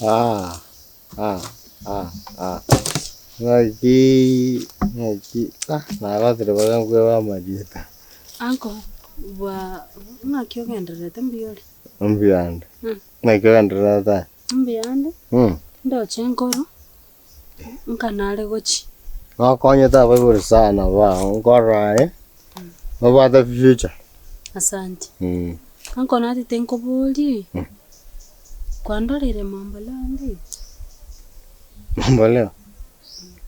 Ah ah ah ah ng'aki ng'aki ah nagotire bobe nkweba amarieta. Uncle, bwa ng'aki ogendererete mbuya ore? Mbuyande, ng'aki ogendererete aye? Mbuyande, ndoche nkoro. Nkanare gochia. Nokonyete abaibori sana bao nkorora aye nobwate future. Asante. Anko natete nkoborie, kwandoreire mamboleo ande iga? Mamboleo?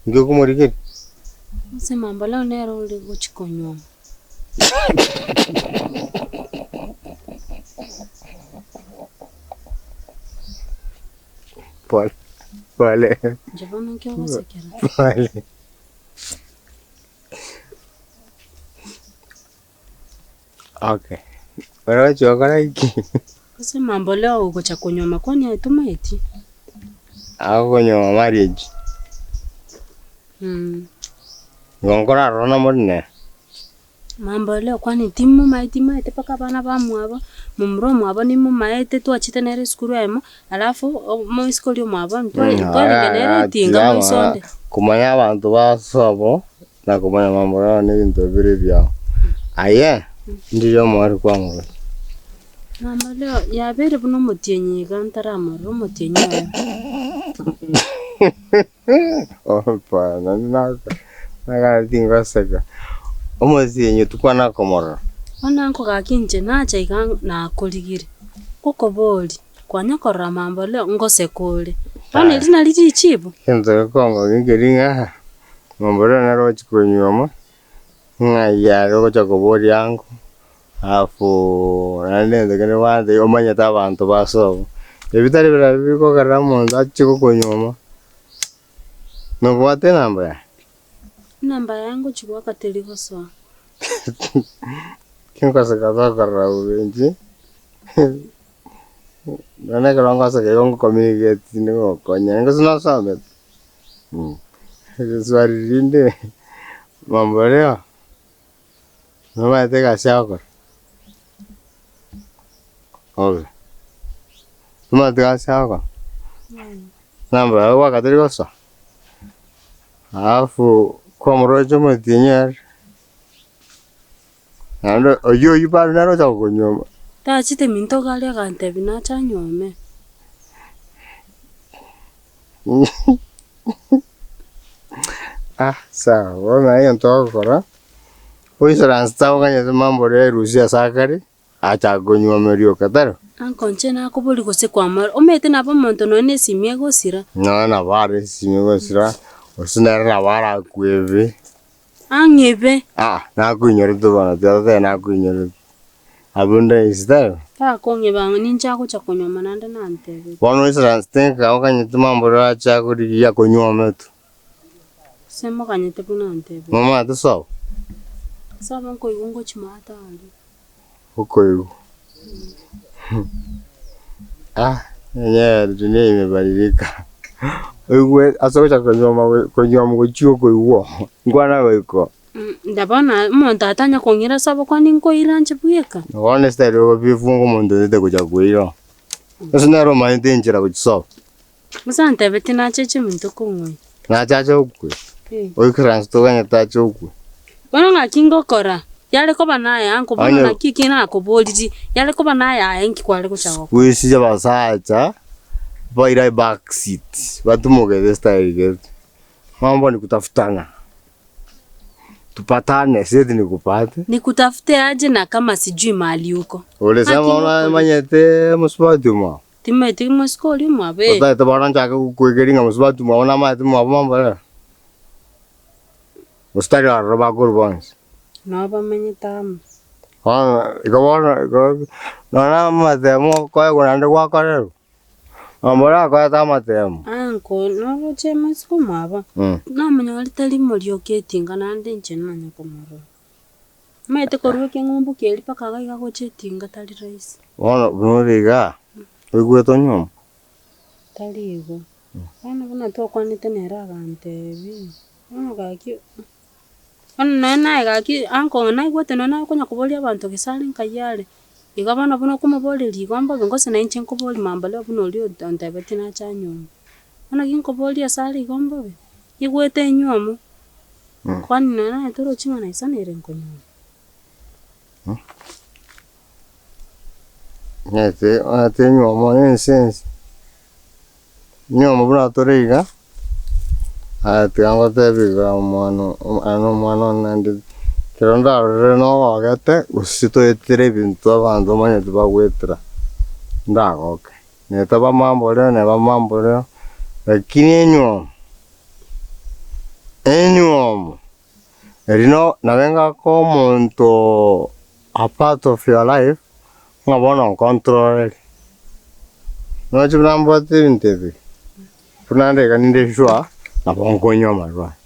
Inki okomorigeria? Ase mamboleo nere ore gochia konyuoma. Pole pole Inche bono nki ogosekera? pole. Okay, oroche okora ki? Ase mamboleo ogocha konyuoma kwani aye tomaeti? Agokonyuoma marriage. Igo nkorarora namori nere. Mamboleo kwani timomaeti timaete mpaka abana bamwabo, momura omwabo nimomaete twachete nere esukuru eyemo, alafu omoiseke oria omwabo ntware twarenge nere etinga moise onde. Komanya abanto ba sobo na komanya mamboleo na ebinto bire ebiao. Aye, ndiria omwari kwamorora. Mamboleo yabeire buna omotienyi iga ntaramorora omotienyi oye. Hapana, nagana tingoseka. Omotienyi tikwana komorora. Bono nkogaki inche nacha iga nakorigire, ngokoboria, kwanya korora mamboleo ngoseka ore, bono eri nari richibu? Egento gekongokia nkeri ng'a mamboleo nere ogochi konyuoma, ng'ai are ogocha koboria ango, alafu naende egento kende bwansi omanyete abanto ba sobo, ebi tari birabi bikogera omonto ache gokonyuoma, nobwate enamba yaye? Enamba yaye ngochi goaka teri gosoa. Kingoseka tokorora bobe inche, nonya ekero ngoseka igo ngocommunicate tindi gokonya, gose nosomete? Swali rinde, mamboleo. Nomanyete egasi agokora? Obe. Nomanyete egasi agokora? Namba yago gwaka teri gosoa? Alafu kwamoroche omotienyi ere, naende oyio oyio bado nere ocha gokonyuoma. Tachete minto iga aria agantebia nache anyuome. Ah sawa, bono naye egento ogokora, oisaranse oganyete mambo oria aerusie ase akare, achake konyuoma rioka tari? Anko inche nakoboria gose kwamorora, omanyete nabo omonto nonya na esimi egosira. Nonya nabo are esimi egosira, gose nere nabo arakwebe. Ang'ebe. Aa, nakoinyorete bono, tiga totebe nakoinyorete. Abwo ndaisi tari? Takong'eba ng'a ninche agocha konyuoma naende nantebeti. Bono oisaransete nka okanyete mambo orache akorigia akonyuome tu. Ase moganyete buna antebeti. Nomanyete sobo? Sobo nkoigwa ngochia maate aria. Okoigwa. Ah, enyewe dunia imebadilika. Oigwe ase ogocha konyuoma konyuoma gochia okoigwa oo, nkwana goika. Nda bono omonto atanya kong'ira ase obokwani nkoira inche bweka. Bono esitari ogobifunga omonto otaete gocha koira oo. Ase nere omanyete enchera gochia sobo. Musa antebetie nacheche ominto kong'oira. Nachache okwe, oikaranse toganyete ache okwe. Bono ng'aki ngokora? Yare koba naye anko bono Onye- naki eki nakoboriri, yare koba naye aye nki kware gocha gokora? Gwesicha abasacha baira eback seat batumogete estyle gete. Mambo ni kutafutana, tupatane si eti nikupate. Nikutafute aje na kama sijui mahali uko? Oresema Ng'aki bono ngokora? omanyete mosubati omwabo. Timanyeti mosike oria omwabo ee. Otagete bono nchake gokoegeria ng'a mosubati omwabo namanyete mwabo mambo rero? Gose tari ororo bakorwa bonsi? Nabo bamenyete amo. Bono igo bono igo nonya amatemo okoegwa naende gwakorerwa, mambo orakoete amatemo. Anko noroche mosike omwabo, namonyorete rimo rioka etinga naende inche nanya komorora. Omanyete korwa ekeng'umbu keria mpaka iga iga gocha etinga tari rahisi. Bono buna ore igaa, oigwete onyuoma? Tari igo. Bono buna twakwanete nere agantebia, bono gaki, bono nonye naye gaki anko naigwete nonye naye okonya koboria abanto gese are nkai are. Igo bono buna okomoboreria igo mbobe gose na inche nkoboria mambo leo buna oria ontebetie nache anyuome. Bono ginkoboria ase are igo mbobe, igwete enywomo, kwani nonye naye torochi ng'a naisanere nkonyuoma. Omanyete omanyete enywomo na ense ense, enywomo buna tore iga, aya tiga ngotebi iga omwana aye na omwana one naende ekero ndarorire nogogete gose toetere ebinto abanto bamanyete bagoetera, ndagoke. Netaba mambo rero neba mambo rero, lakini enywomo, enywomo. Eri no nabe ngaka omonto a part of your life ng'a bono nkontrolere. Noche buna mbwate ebinto ebi, buna nde iga ninde sure nabo nkonywa amarwa aya.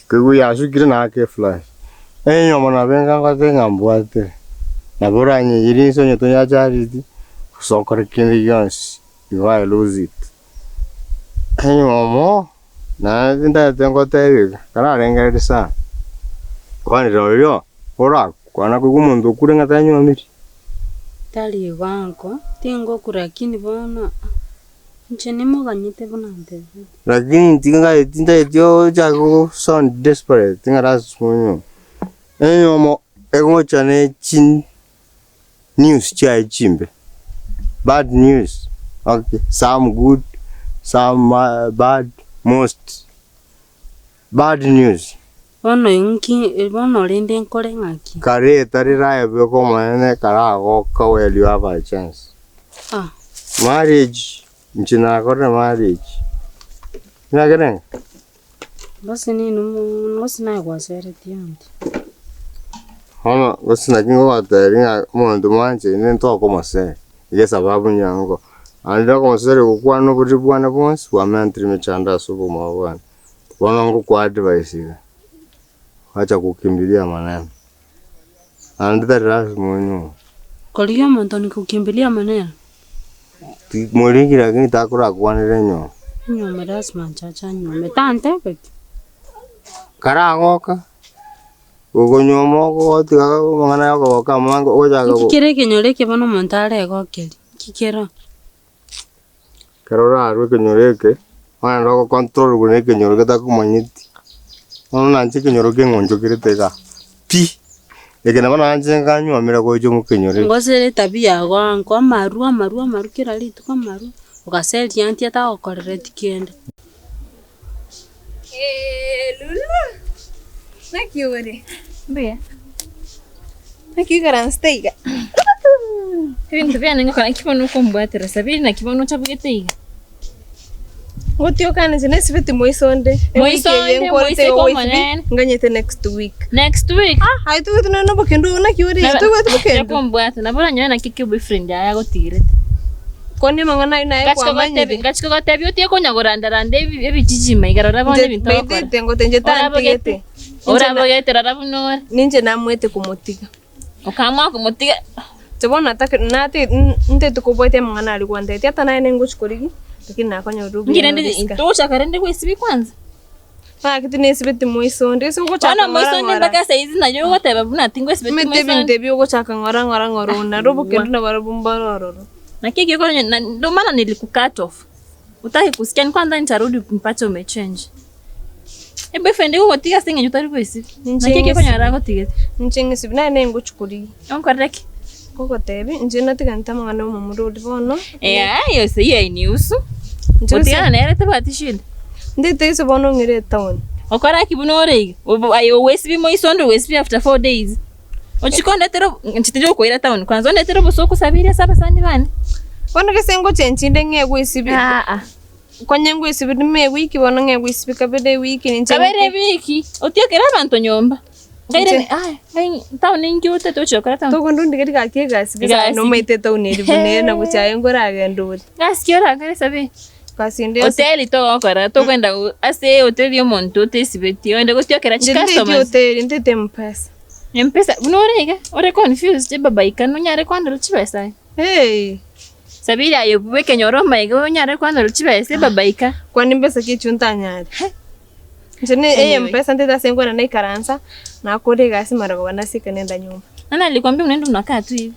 Koigwa yasukire naake eflash. Enyiomo nabo enga ngote ng'a mbwate, nabo oranyeiyerie inse onye tonyachareti, gose okore kende gionsi, igo I lose it. Enyiomo. Naende ntagete ngotebie iga, kararengereria sana, kwani rirorio orakwana koigwa omonto okure ng'a tanyuomiri? Tari igo anko, tingokura lakini bono inche nimoganyete buna ntebete. Lakini ting'aeti ntagete ochake go sound desperate ng'a lasima onyuome. Enyuomo egocha ne chi news chiaye chimbe, bad news, okay, some good, some bad, most bad news. Bono inki, bono rende nkore ng'aki? Kare etari raebe komonene karagoka well you have a chance. Ah. Marriage, inche nakorire marriage, nagere ng'a. Gose nini mono, gose naye gwaseretie aunty. Bono gose naki ngogotebi ng'a omonto mwanchaine ntokomosera, iga esababu nyango, naende okomosera gokwana oboriri bwane bwonsi bwamentire emechando ase obogima bwane. Bono ngokwa advice iga, wacha kukimbilia maneno, naende tari lasima onyuome. Korigia omonto ni kukimbilia maneno. Ti morigi lakini takorakwanere enyomba. Enyomba lasima nchache anyuome, tantebeti. Karagoka, okonyuoma ogotiga amang'ana ya okogoka amange ogochaka Nki kere ekenyoro eke bono omonto aregokerie, nki kero? Ekero orarwe ekenyoro eke, onye nabo ogocontrolwa na ekenyoro getakomanyeti, bono nanche ekenyoro keng'onchokerete igaa pi, eke nabo nanche nkanyuomire gocha omokenyoro eke. Gose ere etabia yago anko amarwa amarwa amarwa kera rituko amarwa, ogaseria aunty atagokorereti kende. Lulu, naki ore? Mbuya. Naki oikaransete iga? Ebinto biane ngokora naki bono okombwatera sabiri naki bono ochabugete iga. Gotioka inche nesibeti moiso onde. Moiso Ewiki eye onde, nkorete moiseke ogoisibi, omonene. nganyete next week. Next week. Ah, aye tobwati nonye nobokendo obo naki ore iga, tobwati bokendo? Okombwata nabo oranyore naki ki boyfriend yaye agotigerete. Koni amang'ana ayio naye kwamanyire. Ngachia kogotebia otige konya korandaranda ebichichima iga rora bono ebinto ogokora. Baitete ngote inche tantigete. Orabogete rora buna ore. Ninche namwete komotiga. Okaamua komotiga. Inche bono natake nate ntete kobwatia amang'ana aria gwantebetie ata naye ningochi korigia lakini nakonyorire Inki obuya rende norisika. togochaka rende gwesibia kwanza? Naki tinesibeti moiso onde ase ogochaka Bono ng'ora moiso onde ng'ora. mpaka saizi naye ogoteba buna tingwesibeti Omanyete moiso onde. ebinto ebi ogochaka ng'ora ng'ora ng'ora onare obokendo nabarobwo mbare ororo. Naki ekio okonya na ndo maana niliku cut off. Utaki kusikia ni kwanza nitarudi nipate umechange. Eboyfriend egogotiga ase eng'encho otari goesibia. Inche Naki ekio ng'esibi. okonyora agotigete. Inche ng'esibi naye nengochi korigia. Onkorere ki? Ngogotebi, inche natiganete amang'ana y'omomura oria bono. Eeh yose hiyo hainihusu. Inche gose Gotigana nere tebwati shida. ndete gose bono ong'ire etown. Okore ki buna ore iga? Obo aye ogwesibia moiso onde ogwesibia after 4 days. Ochie kondetera obo inche tindi gokoira town kwanza ondetere obosoku sabiria ase abasani bane. Bono gese ngochenchi inde ng'e gwesibia. Aa. Konya ngwesibia rimo ewiki bono ng'e gwesibia kabere ewiki ninche Kabere ewiki, otiekere abanto nyomba. Ngairane Inche- aya ngai town ninki otete ochia gokora town. Tokondundigeria gaki egasi gese Egasi. nomaete etown eri buna ere na gochia aye nkoragenda ore. Gasi ki orakore sabi? Gasi ende yonsi. Hoteli togokora tokogenda ase ehoteli ya omonto otesibeti ogende gotiokera Inche nteti chicustomers. hoteli ntete mpesa. Mpesa buna ore iga ore confused ebabaika nonyare kwanora chibesa aye. Hey! Sabiri aye bweke nyora omaiga onyare kwanora chibesa ebabaika. Kwani mbesa ki echio ntanyare? Inche ne eye Anyway. mpesa ntete ase nkoenda naikaransa, nakora egasi mara koba nasika nenda nyomba. Nani alikwambia unaenda unakaa tu hivi?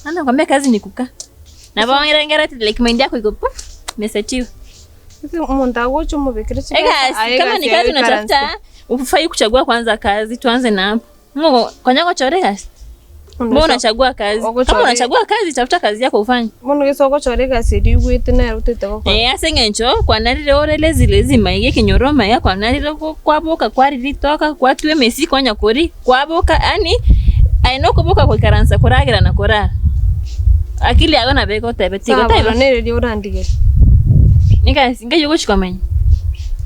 Nani alikwambia kazi ni kukaa? Na baongerengera like mind yako iko puf, imesetiwa. Ase omonto agocha omobekere chibesa, Egasi, aye kama ni egasi kazi yaye oikaranse. unatafuta, hufai kuchagua kwanza kazi, tuanze na hapo. Mungu, konya gochora egasi. Mbona unachagua kazi? Kama Ogochora- unachagua kazi, tafuta kazi yako ufanye. Bono gese ogochora egasi eria oigwete nere otagete gokora. Eh, ase eng'encho kwanarire ore lazy lazy maiga ekenyoro maiga kwanarire kwaboka kwarire ritoka kwatwa emesi kwanya koria kwaboka yaani aye nokoboka goikaransa koragera na korara. Akili yago nabo egotebeti igo Sawa taibo. bono nere riria orandigere. Egasi nkeyia ogochi komenya.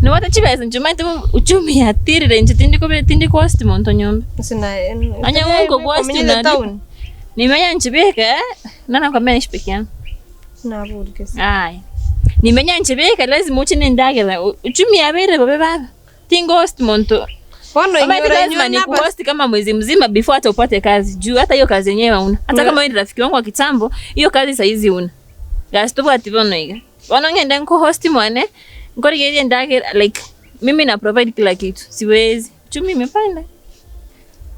Nobwate chibesa inche omanyete uchumi yatirire inche tindi kobe tindi kohost monto nyomba. Gose naye Onye nkogohost omenyete nari town? nimenya inche bieka nana nakwambia naishi peke yangu. Naboria gese. Aya, nimenya inche bieka lazima oche na endagera, uchumi yabeire bobe baba, tingohost monto. Bono Omanyete inyora lazima inyora nabas nikuhost kama mwezi mzima before hata upate kazi, juu hata hiyo kazi yenyewe hauna. Hata kama wewe ni rafiki wangu wa kitambo, hiyo kazi saizi huna. Gasi tobwati bono iga. Bono ng'ende nkohost mwane, nkorigereria endagera like mimi na provide kila kitu, siwezi. Uchumi imepanda.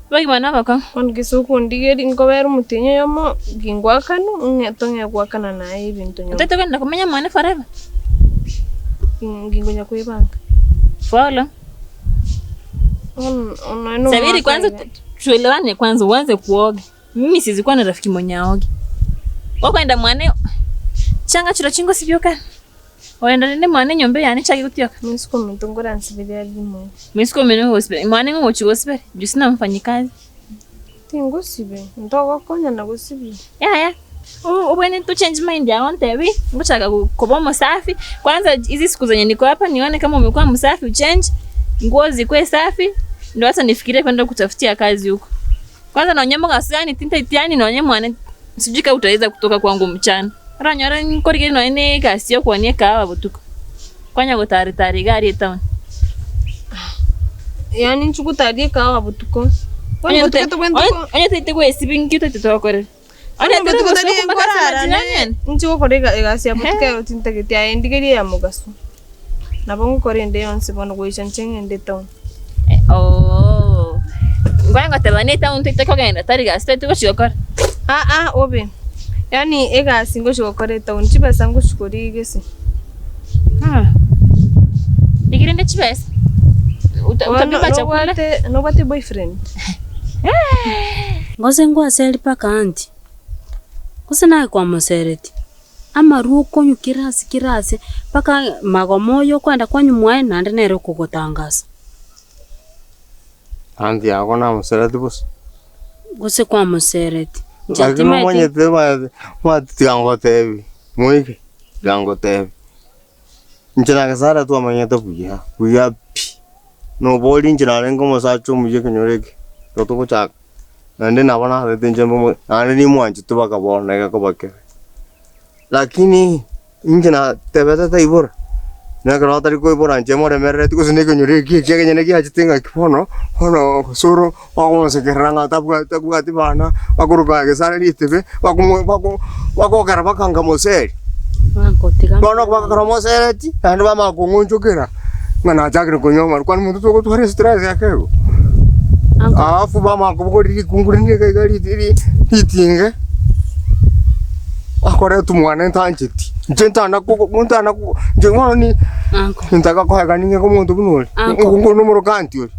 Abagima nabakong'u. Bono gese okondigeria nkobera omotienyi oyomo, gingoakanwa, ng'e tong'e goakana naye ebinto nyuma. Otagete kogenda komenya mwane forever? Ngingonya koebanga. For how long? Bono nonya na Sabiri omwaka kwanza iga. tuelewane kwanza uanze kuoga. Mimi siwezi kuwa na rafiki mwenye aoge. Wakwenda mwane changa chiro chingo sibyoka. Oenda nende mwane nyombe yani chaki kutyoka. Misiko ominto nkoransiberia rimo. Misiko mino hospital. Mwane ngo chugo hospital. Juu sina mfanyikazi. Tingosibe, ntogokonya na gosibia. Ya ya. Ubwene tu change mind ya onte wi. Ngochaka kuba msafi. Kwanza hizi siku zenye niko hapa nione kama umekuwa msafi uchange. Nguo zikuwe safi. Ndio hata nifikirie kwenda kutafutia kazi huko. Kwanza naonyemo gasani tinta itiani naonye mwane sijui kama utaweza kutoka kwangu mchana. Ranyora nkorigeri noene gasi yo kuonie kahawa botuko. Kwanya gotari tari gari town. Yaani nchigutaria ekahawa botuko. Bono botuko tobwenerete ko- Onye tete gwesibi nki tete twakorera. Onye Bono tete botuko tari gosoka mpaka nkorara majirani ne nchigokora egasi ya botuko ero tintageti aye ndigerie ya mogaso. Nabo ngokora ende yonsi bono goicha inche ng'ende etown. Oh. Ngoja ngoteba ne town tete kogenda tari gasi tete gochi gokora. Aa obe, yaani egasi ngochi gokora etown chibesa ngochi koria gese. Ah. Ndigirende chibesa. Bono Utapima chakula. nobwate nobwate boyfriend? Gose ngwaseri mpaka aunty, gose naye kwamosereti, amarwa okonywa kera ase kera ase, mpaka magoma oyo okoenda kwanywa mwaye naende nere okogotangasa. Aunty yako namosereti bosa. Gose kwamosereti, inche Lakini timaeti omanyete omanyete omanyete tiga ngotebi, moike, tiga ngotebi. Inche na Gesare twamanyete buya, buya pi. Nobori inche narenge omosacha omuya ekenyoro eke, ekero togochaka, naende nabo narete inche mbe naende nimwanchete mpaka bono egekoba kebe. Lakini inche natebete taibora, na ekero atari koibora inche moremerereti gose na ekenyoro eki ekiya kenyene giachete ng'aki bono, bono osoro bakomosekerera ng'a tabwati tabwati bana, bakoroka Gesare ritebe, bakomo bako bakogera mpaka nkamoseri. Bangotiga Bono bagakora mosereti, naende bamanya kong'onchokera, ng'a nachakire konywa amarwa, kwani monto togotwara estress ake igo. Ango Alafu bamanya kobogoria rikungu rinde iga iga riti ri ritinge, bakoreta omwana ntancheti, inche ntana kogo ntana kogo inche bono ni ango ntaka koega ning'e omonto buna oria, Ango. ngongo nomoroka aunty oria,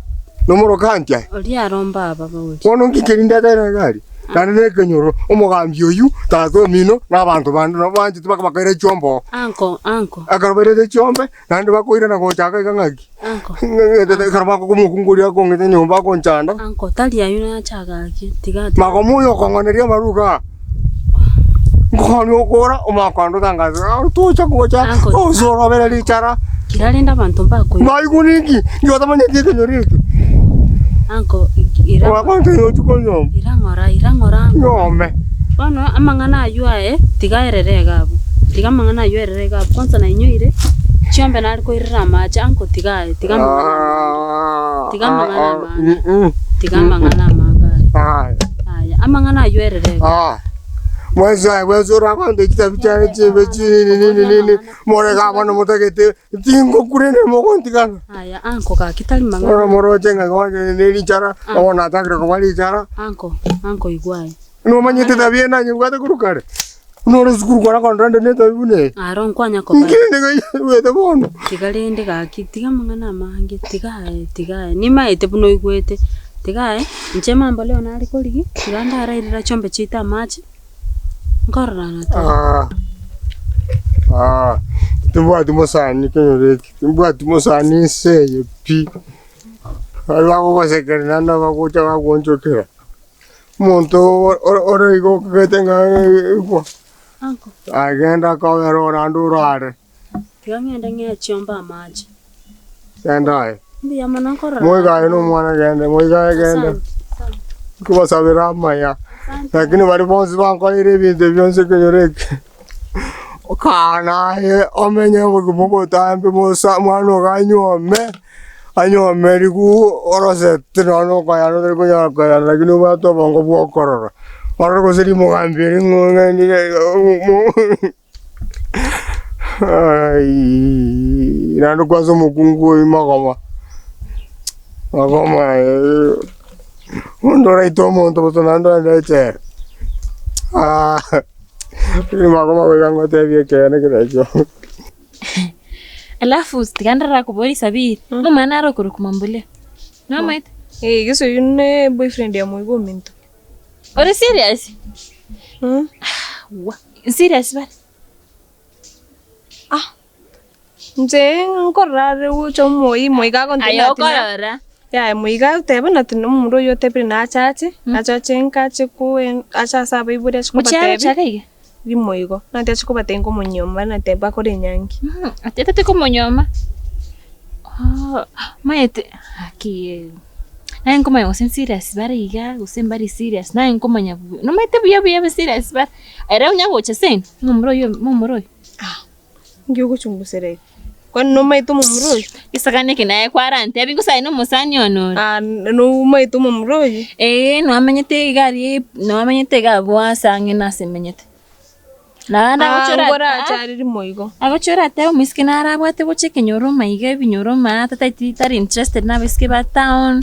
nomoroka aunty aye. Oria aromba aba boria. Bono nki keria ndetera iga aria, naende na ekenyoro, omogambi oyio, tata omino, na abanto bande nabo banchete mpaka bakaira chiombe oo. Ango ango Ekero bairete chiombe, naende bakoirana gochaka iga ng'aki, ango ekero bakomokungu oria akong'ete nyomba akonchanda, ango tari aywo nachaga aki tiga tiga. magomo oyo okong'oneria amaruga aa, nkokwania okora, omanye kogenda otangase ng'a tocha gocha, Ango osoro obere richara, kira rende abanto mbakoigwa. mbaigwe ninki, inki otamanyeti ekenyoro eke. Ango ira Ogakoncha ochi konyoma. ira ng'ora ira ng'ora ango. Nyome. Bono amang'ana aywo aye tiga aerere iga abwo, tiga amang'ana aywo aerere iga abwo, kwanza nainyoire, chiombe nare koirera amache ango tiga aye, tiga amang'ana amange, tiga amang'ana amange, tiga amang'ana amange aye. Aya. Aya, amang'ana aywo aerere iga. Ah. Mwensi aye bwensi orakonte chitabi chiane chibe chinini nini nini, more iga bono motagete tingokurende mogontigana. Aya anko gaki tari mang'ana. Bono moroche ng'a onye ne richara, bono nachakire koba richara. Anko, anko igwa aye. Nomanyete etabi eye nanyebwate korwa kare? Buna ore esukuru kora kondora nde netabi buna eye. Aro nkwanya koba. Inki rende nkaigwete bono? Tiga rende gaki, tiga amang'ana amange, tiga aye, tiga aye, nimaete buna oigwete, tiga aye, inche mambo leo nare korigia, tiga ndarairera chiombe chiaito amache, nkororana tore. Ah, ah, timbwati mosani kenyoro eke, timbwati mosani ense eye pi. Baria bagogosekerera naende bagocha bagoonchokera. Omonto ore igo okagete ng'a igwa, Anko, agenda akobera orande orare, tiga ng'ende ng'ee chiombe amache. genda aye. Mbuya mono nkorora. Moiga aye na omwana gende, moiga aye gende, Asante, asante. nkobasabera amaya, Asante. lakini baria bonsi bankoreire ebinto ebi bionsi ekenyoro eke, kaa naye omenye obogima obotambe bosa omwana ogo anyuome. Anyomerigwe orosete nonya nokoyana otari konyara koyana lakini obwate obongo bwa okorora. Orore gose rimogambi eri ng'o ng'endire aiiii naende kwanza omokungu oyio magoma, magoma onde oraite omonto bosa naende oende echela magoma goika ngotebie ekeene kera ekio. Alafu tiga ndarakoboria Sabiri, omwana nare okorokwa Mambule, nomaete? Eh, gese oyio ne boyfriend ya moigo ominto. Ore serious? Mm. Wa, serious bare? Ah, inche nkorora are gocha omoi, moigo agontebia Aye nati na- okorora. Yaya moigo agoteba nati na omomura oyio otebire nache ache, nache ache nka ache koe ache ase abaibori ache Mochiaro kobatebia. chare iga? Rimo igo, nati ache kobatebia nkomonyuoma, nati bakore enyangi. Atete komonyuoma? Oh, maete gaki naye nkomanya gose nserious bare iga gose mbari serious, naye nkomanya buya, nomaete buya buya be serious bare, ere onya gocha seino, momura oyio momura oyo. Inki ogochungusera iga? Kwani nomaete omomura oyo? Gesakane eke naye kwarantebia gose aye na omosani one ore. Ah, nomaete omomura oyo? Eeh nwamenyete iga aria nwamenyete iga abwo ase ang'e nase menyete. Naende Ah, agochora ngorache are rimo igo. agochora atebe omoiseke nare abwate gocha ekenyoro maiga ebinyoro maa tataeti tari interested na abaiseke ba town,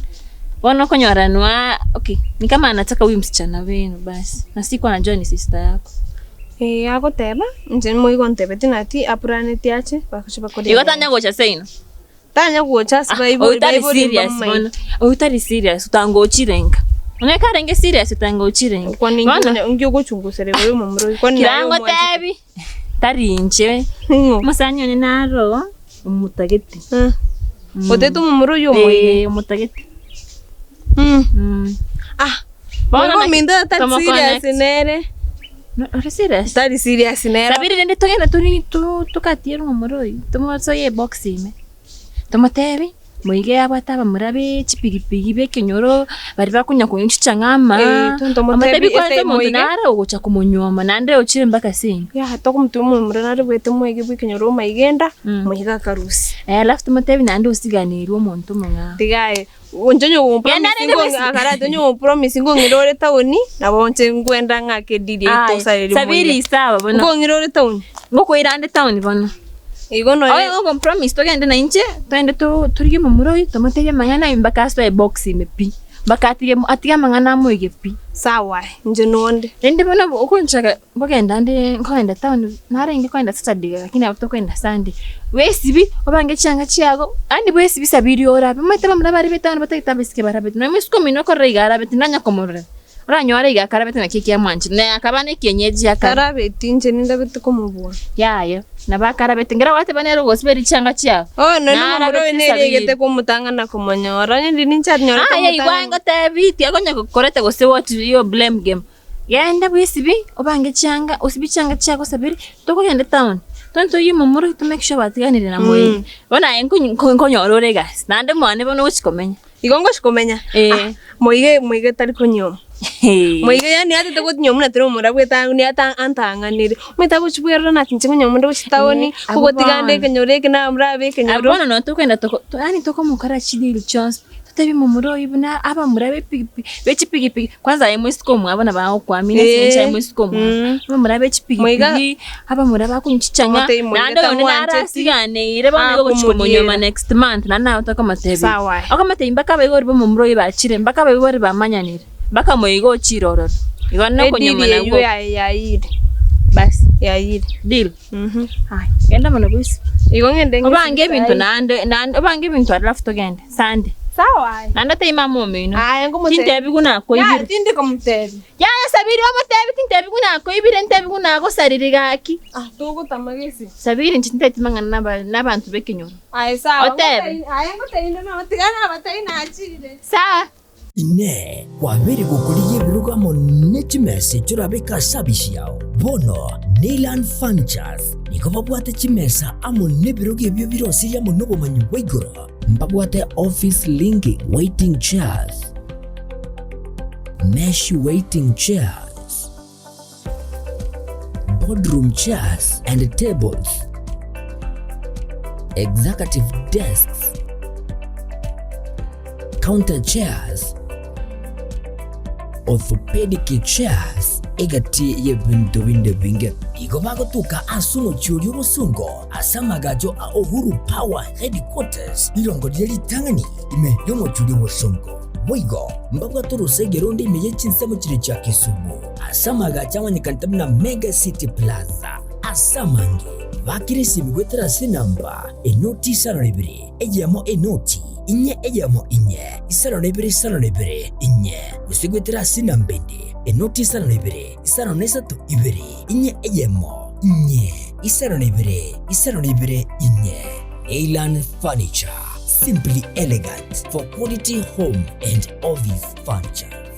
bono okonyora noa okay ni kama anataka huyu msichana wenu basi na sikuwa najua ni sister yako. Ee, agoteba, inche nigo ntebeti nati apuraneti ache bagochia bakore Igo tanya gocha seino? Tanya gocha ase Ah, baibori oyo tari baibori serious mbamomanyete. bono, oyo tari serious otangochire nka. Onye karenge serious otangochire nka. Kwani Bono inki ogochungusera igoro y'omomura oyo? Kwani naye kirango omwanchete? tebi, tari inche, Ning'o? omosani one naro omotagete. Eh. Otete omomura oyio omoige? Eh, omotagete. Mm. Mm. Ah, Bono Bono naki ominto tari tomo serious connect. nere. No, ore serious? Tari serious nere. Sabiri rende togende tori tu tokatiere omomura oyio, tomosoe ebox ime, tomotebi moige abwate abamura be chipigipigi be ekenyoro baria bakonya konywa chichang'aa ama, Eh, tomotebi omotebi kwanza ese omonto moige. nare ogocha komonyuoma naende ochire mpaka seino. Yaya tokomotebia omomura nare bwete moige bwa ekenyoro omaigenda, Mm. moige akarusia. Eh, alafu tomotebi naende osiganerwe omonto omong'ao. Tiga aye, inche onye Genda ogopromise rende ngo bwesi. akarate onye ogopromise ngong'ira ore town, nabo inche nkwenda ng'ake ediri Aye, tosarerie Sabiri moige. sawa bono. Nkong'ira ore town. Ngokoira ande town bono. Igo noe. Oye okompromise togende na inche, togende to torigie omomura oyio tomotebie amang'ana aye mpaka asoe ebox ime pi, mpaka atige atige amang'ana amoige pi. Sawa aye, inche nonde. Rende bono okonchaka nkogenda nde nkogenda town narenge kogenda Saturday lakini nabo tokogenda Sunday, bwesibi obange chianga chiago, yaani bwesibi sabiri orabe, omanyete bamura bare be town batagete abaiseke barabete, nonya omoiseke omino okorora iga arabete nanya komorora, oranyore iga akarabete naki ekiamwanchire, naye akaba na ekienyeji akare. Tarabeti inche nindabete komobua. Yaya, nabo akarabete, nkere gwateba nere ogosibera chianga chiago, Oh, nonye momura oyo narabete nere sabiri. egete komotang'ana komonyora, onye riria ninche anyorete Aye igwa omotang'ani. ngotebi, tiakonya gokoreta gose what yo blame game. Genda bwesibi, obange chianga, osibie chianga chiago osaberi, tokogenda etown, togende toyie momura oito make sure batiganire na moiri. Bono aye nkonyi nkonyora ore egasi, naende mwane bono ogochi komenya. Igo ngochi komenya? Eh. Ah, moige moige tari konyuoma. Moige yaani atete gotinywa buna tari omomura bwete ata antang'anire. Omanyete agochi bwerora naki inche nkonye onde gochia town, Eh, abwo kogotiga nde bono. ekenyoro eke namura abe Abwo ekenyoro. bono nabo tokogenda toko yaani tokomokora chideal chionsi pi. Ogotebi momura oyio buna abamura b'epigipigi b'echipigipigi kwanza aye moiseke omwabo nabo agokuamini ase eng'encho aye moiseke omwabo. Abamura b'echipigipigi, abamura bakonywa chichang'a, Omotebie moiga naende oyonde naro tamwancheti, asiganeire bono igo ogochia komonyuoma akomoriera. next month naende naye otakomotebia. Sawa aye. Okomotebia mpaka abaibori b'omomura oyio bachire, mpaka abaibori bamanyanire, mpaka moiga ochire ororo. Igo Edili nokonyuomana eywo gwoka. yaye yayire. Basi, Yayire. deal. Haya, genda mono bwesibie. Igo ng'ende Obange ebinto ng'esibie naende naende obange ebinto alafu togende Sunday. Sawa aye. Naende otebie mama omino. Aye ngomotebi. Tintebi buna akoibire. Yaya tindi komotebi. Yaya Sabiri omotebi tintebi buna akoibire ntebi buna agosarire gaki. Ah togotama gese. Sabiri inche tinteti mang'ana naba nabanto b'ekenyoro. Aye sawa. Otebe. Aye ngotebi inde mama tiga nabatebi nachire. Sawa. Inee! Kwabeire gokorigia ebirogo amo ne chimesa echio orabeke ase abisi yao? Bono Neyland Furnitures nigo babwate chimesa amo nebirogo ebio birosirie amo nobomanyi bwa igoro. Mbabwate office linking waiting chairs, mesh waiting chairs, boardroom chairs and tables, executive desks, counter chairs, orthopedic chairs, egati y'ebinto binde ebinge. Igo bagotuka ase omochie oria obosongo ase amagacho a Uhuru Power Headquarters, rirongo riria ritang'ani ime y'omochie oria obosongo. Boigo mbabwate orosege ronde ime ye chinsemo chiria chia Kisumu, ase amagacho amanyekanete buna Mega City Plaza. Ase amange bakire esimi goetera ase enamba enoti isano na ibere eyemo enoti inye eyemo inye isano na ibere isano na ibere inye, gose goetera ase enamba ende enoti isano na ibere isano na isato ibere inye eyemo inye isano na ibere isano na ibere inye. Neyland Furniture, simply elegant for quality home and office furniture.